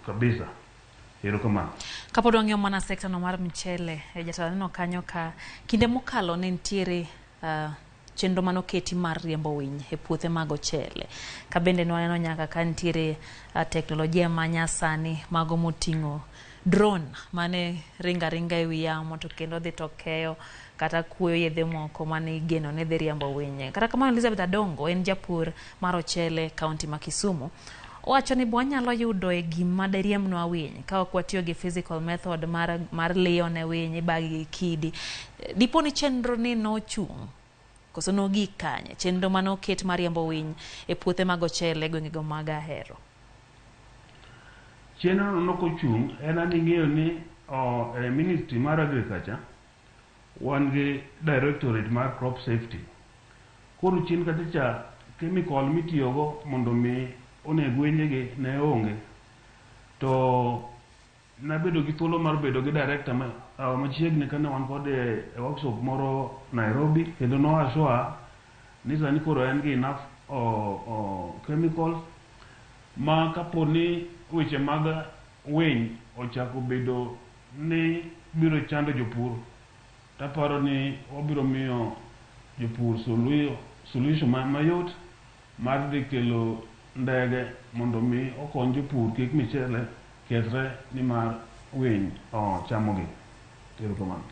kabisa. Erokamano. Kapod wang'iyo mana sekta no mar mchele, e jatelo aneno kanyo ka kinde mokalo ne nitiere chenro manoketi mar riembo winy e puothe mag ochele. Ka bende nwaneno nyaka ka nitiere teknolojia ma nyasani mago moting'o drone mane ringa ringa e wi yamo to kendo dhi to keyo kata kuoyo yedhe moko mane igeno ni dhi riembo winy. Kata kamano Elizabeth Adongo en japur mar ochele kaunti ma Kisumu. Owacho ni wanyalo yudo e gima diriembnwa winy ka ok watiyo gi physical method mar liyo ne winy ibagi gi kidi. Dipo ni chenro ni nochung' koso nogik kanye? Chenro mane oket mar riembo winy e puothe mag ochele e gwengego mag Ahero. Chenro no nokochung' en an ing'eyo ni e Ministry mar Agriculture wan gi Directorate mar Crop Safety. Koro chien kacha cha chemical mitiyogo mondo mi oneg winygi ne onge. To nabedo gi thuolo mar bedo gi director machiegni kane wan kode e workshop moro Nairobi kendo no assure ni sani koro en gi enough chemicals ma kapo ni weche mag winy ochako bedo ni biro chando jopur taparo ni wabiro miyo jopur solution mayot mar dhi kelo ndege mondo mi okony jopur kik michele kethre nimar winy chamogi. Erokamano.